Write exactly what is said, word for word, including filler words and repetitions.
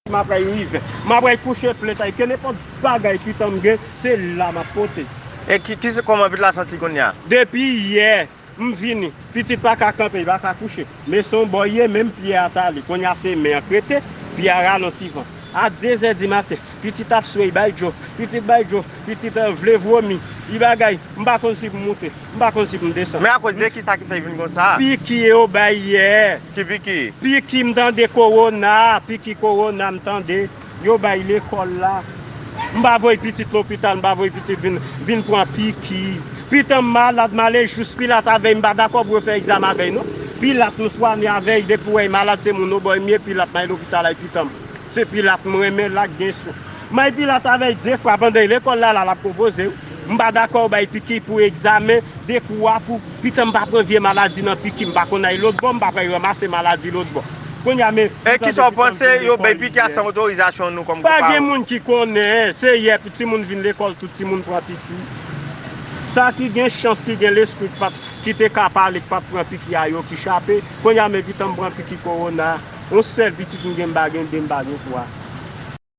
M ap pral rive. M ap pral kouche plent avè kenenpòt bagay pitan m gen, se la m ap pote. E ki, ki se, kòman pitit la santi kounye a? Depi yè, m vini. Pitit pa ka kanpe, li pa ka kouche. Men se yon bò ye, menm pye a t ale. Kounye a se men an k rete, pye a rale yon ti van. A de zè di maten, pitit ap swe, bay dlo, pitit bay dlo, pitit, eh, vle vomi. Li bagay, m pa konn si pou m moute, m pa konn si pou m desann. Men akoz de ki sa ki fè l vin konsa? Piki yo bay yè. Ki piki? Piki, m tande kowona, piki kowona, m tande. Yo bay lekòl la. M pa voye pitit lopital, m pa voye pitit vin, vin pran piki. Pitan m malad, m ale jous Pilat avè l, m pa dakò pou yo fè egzamen avè l non. Pilat m swanye avè l, depi w wè l malad, se moun obò m ye, Pilat m al lopital ak pitan m. Se Pilat m renmen la k gen sou. M al Pilat avè l de fwa pandan l lekòl la, la l ap konpoze wi. M pa dakò yo bay piki pou egzamen, de kou a pou pitan m pa pran vye maladi nan piki, m pa konn al lòt bò, m pa pral ranmase maladi lòt bò. Kounye a men. E kisa w panse yo bay piki a san otorizasyon nou kòm gwo paran? Pa gen moun ki konnen, se yè timoun vin lekòl, tout timoun pran piki. Sa ki gen chans, ki gen lespri, k pa t, ki te ka pale, k pa t pran piki a, yo ki chape. Kounye a men pitan m pran piki kowona. Yon sèl pitit m gen, m pa gen de, m pa gen twa.